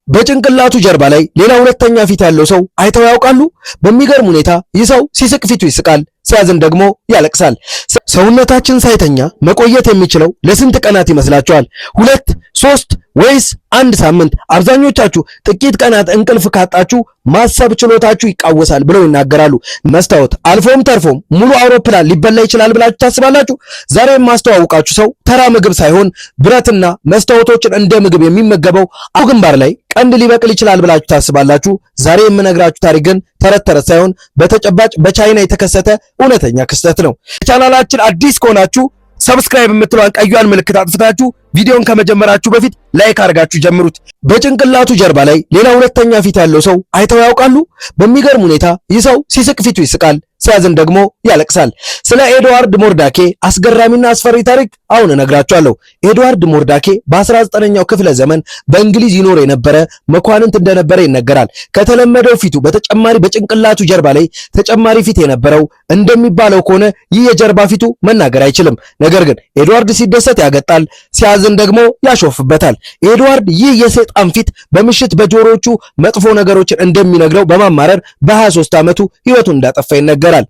በጭንቅላቱ ጀርባ ላይ ሌላ ሁለተኛ ፊት ያለው ሰው አይተው ያውቃሉ? በሚገርም ሁኔታ ይህ ሰው ሲስቅ ፊቱ ይስቃል፣ ሲያዝን ደግሞ ያለቅሳል። ሰውነታችን ሳይተኛ መቆየት የሚችለው ለስንት ቀናት ይመስላችኋል? 2፣ 3 ወይስ አንድ ሳምንት? አብዛኞቻችሁ ጥቂት ቀናት እንቅልፍ ካጣችሁ ማሰብ ችሎታችሁ ይቃወሳል ብለው ይናገራሉ። መስታወት አልፎም ተርፎም ሙሉ አውሮፕላን ሊበላ ይችላል ብላችሁ ታስባላችሁ? ዛሬ የማስተዋውቃችሁ ሰው ተራ ምግብ ሳይሆን ብረትና መስታወቶችን እንደ ምግብ የሚመገበው ግንባር ላይ ቀንድ ሊበቅል ይችላል ብላችሁ ታስባላችሁ? ዛሬ የምነግራችሁ ታሪክ ግን ተረት ተረት ሳይሆን በተጨባጭ በቻይና የተከሰተ እውነተኛ ክስተት ነው። ቻናላችን አዲስ ከሆናችሁ subscribe የምትለዋን ቀዩን ምልክት አጥፍታችሁ ቪዲዮን ከመጀመራችሁ በፊት like አድርጋችሁ ጀምሩት። በጭንቅላቱ ጀርባ ላይ ሌላ ሁለተኛ ፊት ያለው ሰው አይተው ያውቃሉ? በሚገርም ሁኔታ ይህ ሰው ሲስቅ ፊቱ ይስቃል፣ ሲያዝን ደግሞ ያለቅሳል። ስለ ኤድዋርድ ሞርዳኬ አስገራሚና አስፈሪ ታሪክ አሁን እነግራችኋለሁ። ኤድዋርድ ሞርዳኬ በ19ኛው ክፍለ ዘመን በእንግሊዝ ይኖር የነበረ መኳንንት እንደነበረ ይነገራል። ከተለመደው ፊቱ በተጨማሪ በጭንቅላቱ ጀርባ ላይ ተጨማሪ ፊት የነበረው፣ እንደሚባለው ከሆነ ይህ የጀርባ ፊቱ መናገር አይችልም። ነገር ግን ኤድዋርድ ሲደሰት ያገጣል፣ ሲያዝን ደግሞ ያሾፍበታል። ኤድዋርድ ይህ የሰይጣን ፊት በምሽት በጆሮቹ መጥፎ ነገሮችን እንደሚነግረው በማማረር በ23 ዓመቱ ሕይወቱን እንዳጠፋ ይነገራል።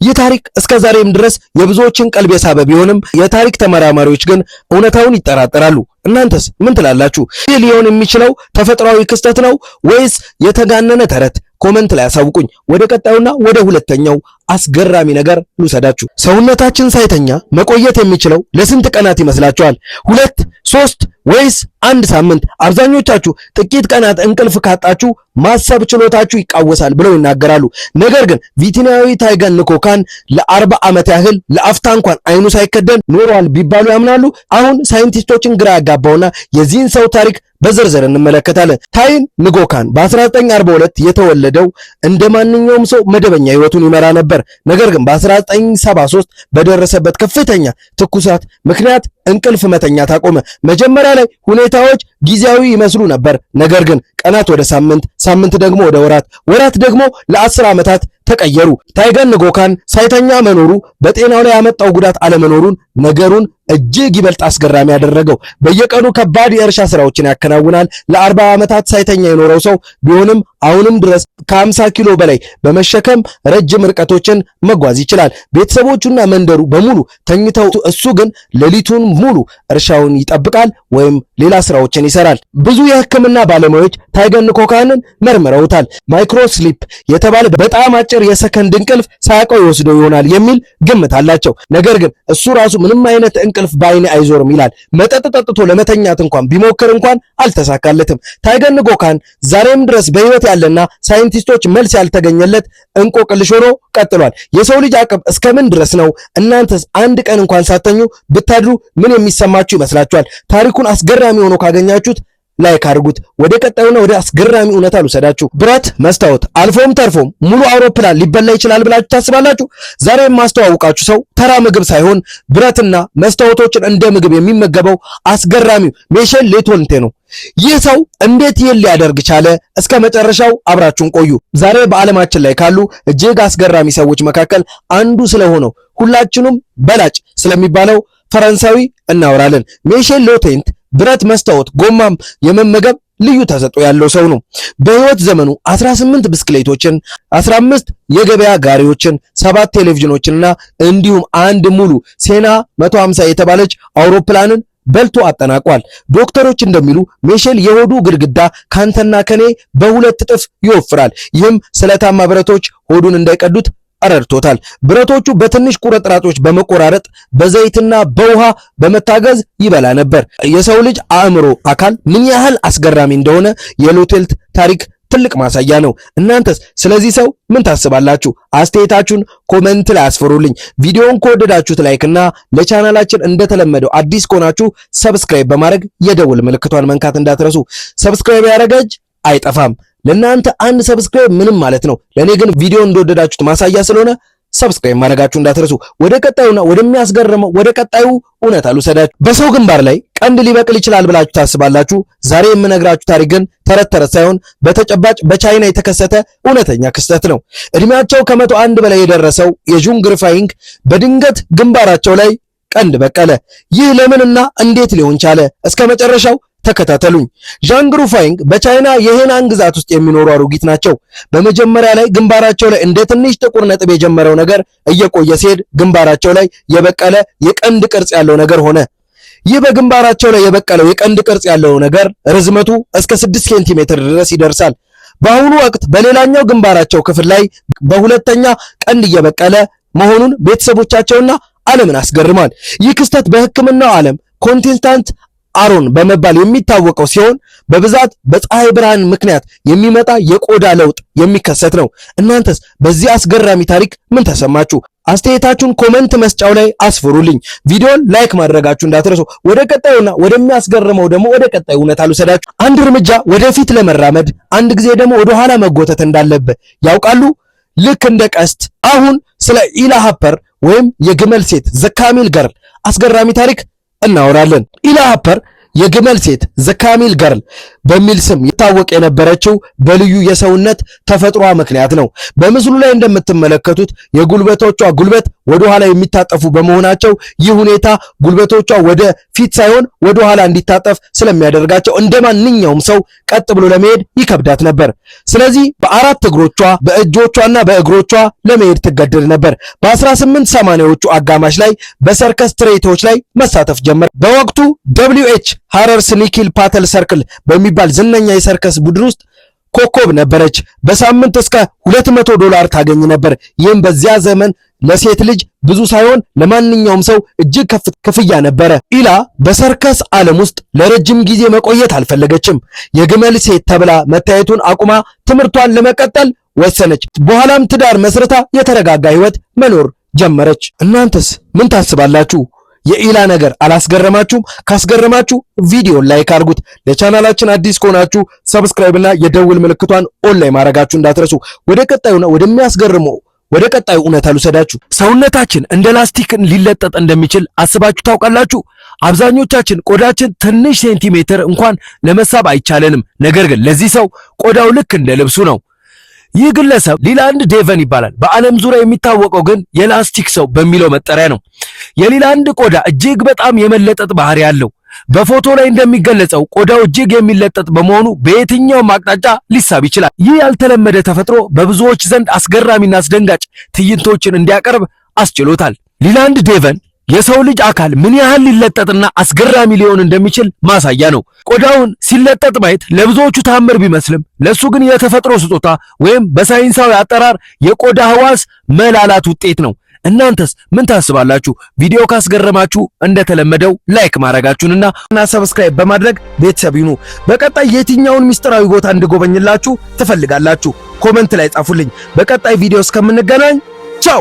ይህ ታሪክ እስከ ዛሬም ድረስ የብዙዎችን ቀልብ የሳበ ቢሆንም የታሪክ ተመራማሪዎች ግን እውነታውን ይጠራጠራሉ። እናንተስ ምን ትላላችሁ? ይህ ሊሆን የሚችለው ተፈጥሯዊ ክስተት ነው ወይስ የተጋነነ ተረት? Comment ላይ አሳውቁኝ። ወደ ቀጣዩና ወደ ሁለተኛው አስገራሚ ነገር ልውሰዳችሁ። ሰውነታችን ሳይተኛ መቆየት የሚችለው ለስንት ቀናት ይመስላችኋል? 2፣ 3 ወይስ አንድ ሳምንት? አብዛኞቻችሁ ጥቂት ቀናት እንቅልፍ ካጣችሁ ማሰብ ችሎታችሁ ይቃወሳል ብለው ይናገራሉ። ነገር ግን ቪየትናማዊ ታይገን ንኮካን ለ40 ዓመት ያህል ለአፍታ እንኳን አይኑ ሳይከደን ኖሯል ቢባሉ ያምናሉ? አሁን ሳይንቲስቶችን ግራ ያጋባውና የዚህን ሰው ታሪክ በዝርዝር እንመለከታለን። ታይን ንጎካን በ1942 የተወለደው እንደ ማንኛውም ሰው መደበኛ ህይወቱን ይመራ ነበር። ነገር ግን በ1973 በደረሰበት ከፍተኛ ትኩሳት ምክንያት እንቅልፍ መተኛት አቆመ። መጀመሪያ ላይ ሁኔታዎች ጊዜያዊ ይመስሉ ነበር። ነገር ግን ቀናት ወደ ሳምንት፣ ሳምንት ደግሞ ወደ ወራት፣ ወራት ደግሞ ለ10 ዓመታት ተቀየሩ። ታይገን ንጎካን ሳይተኛ መኖሩ በጤናው ላይ ያመጣው ጉዳት አለመኖሩን ነገሩን እጅግ ይበልጥ አስገራሚ ያደረገው። በየቀኑ ከባድ የእርሻ ስራዎችን ያከናውናል። ለ40 ዓመታት ሳይተኛ የኖረው ሰው ቢሆንም አሁንም ድረስ ከ50 ኪሎ በላይ በመሸከም ረጅም ርቀቶችን መጓዝ ይችላል። ቤተሰቦቹና መንደሩ በሙሉ ተኝተው እሱ ግን ሌሊቱን ሙሉ እርሻውን ይጠብቃል ወይም ሌላ ስራዎችን ይሰራል። ብዙ የሕክምና ባለሙያዎች ታይገን ንኮካንን መርምረውታል። Micro sleep የተባለ በጣም አጭር የሰከንድ እንቅልፍ ሳያውቀው ይወስደው ይሆናል የሚል ግምት አላቸው። ነገር ግን እሱ ራሱ ምንም አይነት እንቅልፍ በአይኔ አይዞርም ይላል። መጠጥ ጠጥቶ ለመተኛት እንኳን ቢሞክር እንኳን አልተሳካለትም። ታይገን ንጎካን ዛሬም ድረስ በህይወት ያለና ሳይንቲስቶች መልስ ያልተገኘለት እንቆቅልሽ ሆኖ ቀጥሏል። የሰው ልጅ አቅም እስከምን ድረስ ነው? እናንተስ አንድ ቀን እንኳን ሳትተኙ ብታድሩ ምን የሚሰማችሁ ይመስላችኋል? ታሪኩን አስገራሚ ሆኖ ካገኛችሁት like አድርጉት። ወደ ቀጣዩና ወደ አስገራሚ እውነታ ልውሰዳችሁ። ብረት፣ መስታወት አልፎም ተርፎም ሙሉ አውሮፕላን ሊበላ ይችላል ብላችሁ ታስባላችሁ? ዛሬ የማስተዋውቃችሁ ሰው ተራ ምግብ ሳይሆን ብረትና መስታወቶችን እንደ ምግብ የሚመገበው አስገራሚው ሚሼል ሌቶንቴ ነው። ይህ ሰው እንዴት ይህን ሊያደርግ ቻለ? እስከ መጨረሻው አብራችሁን ቆዩ። ዛሬ በዓለማችን ላይ ካሉ እጅግ አስገራሚ ሰዎች መካከል አንዱ ስለሆነው ሁላችንም በላጭ ስለሚባለው ፈረንሳዊ እናወራለን። ሚሼል ሎቴንት ብረት፣ መስታወት፣ ጎማም የመመገብ ልዩ ተሰጥኦ ያለው ሰው ነው። በህይወት ዘመኑ 18 ብስክሌቶችን፣ 15 የገበያ ጋሪዎችን፣ 7 ቴሌቪዥኖችንና እንዲሁም አንድ ሙሉ ሴና 150 የተባለች አውሮፕላንን በልቶ አጠናቋል። ዶክተሮች እንደሚሉ ሚሼል የሆዱ ግድግዳ ካንተና ከኔ በ2 እጥፍ ይወፍራል። ይህም ስለታማ ብረቶች ሆዱን እንዳይቀዱት ረድቶታል። ብረቶቹ በትንሽ ቁርጥራጮች በመቆራረጥ በዘይትና በውሃ በመታገዝ ይበላ ነበር። የሰው ልጅ አእምሮ አካል ምን ያህል አስገራሚ እንደሆነ የሎቴልት ታሪክ ትልቅ ማሳያ ነው። እናንተስ ስለዚህ ሰው ምን ታስባላችሁ? አስተያየታችሁን comment ላይ አስፍሩልኝ። ቪዲዮውን ከወደዳችሁት like እና ለቻናላችን እንደተለመደው አዲስ ከሆናችሁ subscribe በማድረግ የደውል ምልክቷን መንካት እንዳትረሱ። Subscribe ያደረገ እጅ አይጠፋም። ለእናንተ አንድ subscribe ምንም ማለት ነው። ለእኔ ግን ቪዲዮ እንደወደዳችሁት ማሳያ ስለሆነ subscribe ማድረጋችሁ እንዳትረሱ። ወደ ቀጣዩና ወደሚያስገርመው ወደ ቀጣዩ እውነት ልውሰዳችሁ። በሰው ግንባር ላይ ቀንድ ሊበቅል ይችላል ብላችሁ ታስባላችሁ? ዛሬ የምነግራችሁ ታሪክ ግን ተረት ተረት ሳይሆን በተጨባጭ በቻይና የተከሰተ እውነተኛ ክስተት ነው። እድሜያቸው ከ101 በላይ የደረሰው የዡንግ ሪፋይንግ በድንገት ግንባራቸው ላይ ቀንድ በቀለ። ይህ ለምንና እንዴት ሊሆን ቻለ? እስከ መጨረሻው ተከታተሉኝ። ዣንግ ሩፋይንግ በቻይና የሄናን ግዛት ውስጥ የሚኖሩ አሮጊት ናቸው። በመጀመሪያ ላይ ግንባራቸው ላይ እንደ ትንሽ ጥቁር ነጥብ የጀመረው ነገር እየቆየ ሲሄድ ግንባራቸው ላይ የበቀለ የቀንድ ቅርጽ ያለው ነገር ሆነ። ይህ በግንባራቸው ላይ የበቀለው የቀንድ ቅርጽ ያለው ነገር ርዝመቱ እስከ 6 ሴንቲሜትር ድረስ ይደርሳል። በአሁኑ ወቅት በሌላኛው ግንባራቸው ክፍል ላይ በሁለተኛ ቀንድ እየበቀለ መሆኑን ቤተሰቦቻቸውና ዓለምን አስገርሟል። ይህ ክስተት በሕክምናው ዓለም constant aureole በመባል የሚታወቀው ሲሆን በብዛት በፀሐይ ብርሃን ምክንያት የሚመጣ የቆዳ ለውጥ የሚከሰት ነው። እናንተስ በዚህ አስገራሚ ታሪክ ምን ተሰማችሁ? አስተያየታችሁን comment መስጫው ላይ አስፍሩልኝ። ቪዲዮን like ማድረጋችሁ እንዳትረሱ። ወደ ቀጣዩና ወደሚያስገርመው ደግሞ ወደ ቀጣዩ እውነት አልወሰዳችሁ። አንድ እርምጃ ወደፊት ለመራመድ አንድ ጊዜ ደግሞ ወደ ኋላ መጎተት እንዳለብህ ያውቃሉ? ልክ እንደ ቀስት። አሁን ስለ ኢላ ሃፐር ወይም የግመል ሴት the camel girl አስገራሚ ታሪክ እናወራለን። ኢላ ሃፐር የግመል ሴት the camel girl በሚል ስም ይታወቅ የነበረችው በልዩ የሰውነት ተፈጥሯ ምክንያት ነው። በምስሉ ላይ እንደምትመለከቱት የጉልበቶቿ ጉልበት ወደ ኋላ የሚታጠፉ በመሆናቸው ይህ ሁኔታ ጉልበቶቿ ወደ ፊት ሳይሆን ወደ ኋላ እንዲታጠፍ ስለሚያደርጋቸው እንደ ማንኛውም ሰው ቀጥ ብሎ ለመሄድ ይከብዳት ነበር። ስለዚህ በአራት እግሮቿ በእጆቿና በእግሮቿ ለመሄድ ትገደድ ነበር። በ1880ዎቹ አጋማሽ ላይ በሰርከስ ትርኢቶች ላይ መሳተፍ ጀመር። በወቅቱ WH Harris Nikhil Patel Circle በሚባል ዝነኛ የሰርከስ ቡድን ውስጥ ኮከብ ነበረች። በሳምንት እስከ 200 ዶላር ታገኝ ነበር። ይህም በዚያ ዘመን ለሴት ልጅ ብዙ ሳይሆን ለማንኛውም ሰው እጅግ ከፍ ክፍያ ነበረ። ኢላ በሰርከስ ዓለም ውስጥ ለረጅም ጊዜ መቆየት አልፈለገችም። የግመል ሴት ተብላ መታየቱን አቁማ ትምህርቷን ለመቀጠል ወሰነች። በኋላም ትዳር መስርታ የተረጋጋ ህይወት መኖር ጀመረች። እናንተስ ምን ታስባላችሁ? የኢላ ነገር አላስገረማችሁም? ካስገረማችሁ ቪዲዮን like አድርጉት። ለቻናላችን አዲስ ከሆናችሁ subscribe እና የደውል ምልክቷን on ላይ ማድረጋችሁ እንዳትረሱ። ወደ ቀጣዩና ወደሚያስገርመው ወደ ቀጣዩ እውነታ ልውሰዳችሁ። ሰውነታችን እንደ ላስቲክ ሊለጠጥ እንደሚችል አስባችሁ ታውቃላችሁ? አብዛኞቻችን ቆዳችን ትንሽ ሴንቲሜትር እንኳን ለመሳብ አይቻለንም። ነገር ግን ለዚህ ሰው ቆዳው ልክ እንደ ልብሱ ነው። ይህ ግለሰብ ሊላንድ ዴቨን ይባላል። በዓለም ዙሪያ የሚታወቀው ግን የላስቲክ ሰው በሚለው መጠሪያ ነው። የሊላንድ ቆዳ እጅግ በጣም የመለጠጥ ባህሪ አለው። በፎቶ ላይ እንደሚገለጸው ቆዳው እጅግ የሚለጠጥ በመሆኑ በየትኛውም አቅጣጫ ሊሳብ ይችላል። ይህ ያልተለመደ ተፈጥሮ በብዙዎች ዘንድ አስገራሚና አስደንጋጭ ትዕይንቶችን እንዲያቀርብ አስችሎታል። ሊላንድ ዴቨን የሰው ልጅ አካል ምን ያህል ሊለጠጥና አስገራሚ ሊሆን እንደሚችል ማሳያ ነው። ቆዳውን ሲለጠጥ ማየት ለብዙዎቹ ታምር ቢመስልም ለሱ ግን የተፈጥሮ ስጦታ ወይም በሳይንሳዊ አጠራር የቆዳ ህዋስ መላላት ውጤት ነው። እናንተስ ምን ታስባላችሁ? ቪዲዮ ካስገረማችሁ እንደተለመደው like ማድረጋችሁንና እና subscribe በማድረግ ቤተሰብ ይሁኑ። በቀጣይ የትኛውን ሚስጥራዊ ቦታ እንድጎበኝላችሁ ትፈልጋላችሁ? Comment ላይ ጻፉልኝ። በቀጣይ ቪዲዮ እስከምንገናኝ ቻው።